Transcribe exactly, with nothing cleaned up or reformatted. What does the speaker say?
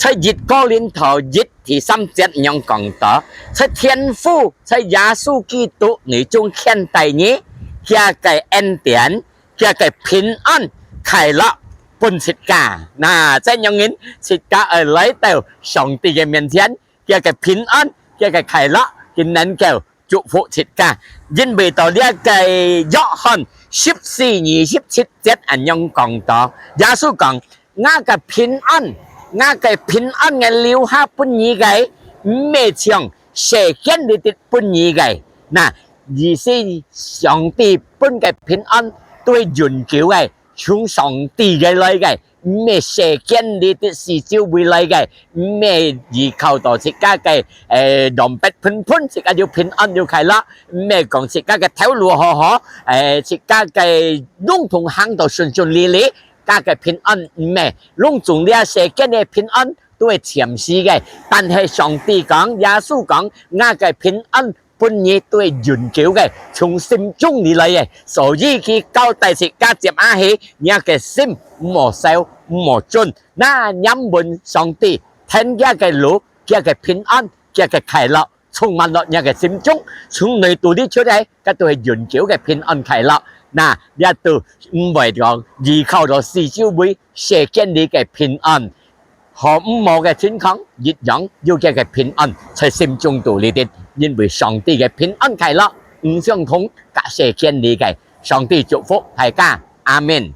在一哥林多一第三節恁樣講到，在天父，在耶穌基督內中牽帶你，佢个恩典，佢个平安、快樂分自家。那，恁樣人，自家愛來到上帝个面前，佢个平安，佢个快樂，佢能夠祝福自家。因為到這个約翰十四二十七節恁樣講到，耶穌講：「吾个平安，吾个平安𠊎留下分你个，毋係像世間裡肚分你个。」那，意思上帝分个平安都係永久个，從上帝个來个，毋係世間裡肚四周圍來个，毋係依靠到自家个，誒，浪費分分，自家有平安有快樂，毋係講自家个頭路好好，誒，自家个路通行到順順利利，自家个平安毋係，攏總這世間个平安都係暫時个。但係上帝講，耶穌講，吾个平安分你都係永久个，從心中裡來个。所以佢交代自家接下去，若个心毋好愁，毋好顫。那，仰望上帝，跈佢个路，佢个平安，佢个快樂，充滿落若个心中，從內肚裡出來，該都係永久个平安快樂。那，這都毋會講依靠到四周圍世間裡个平安，和毋好个情況一樣，有佢个平安在心中肚裡肚，因為上帝个平安快樂毋相同佮世間裡个。上帝祝福大家，阿們。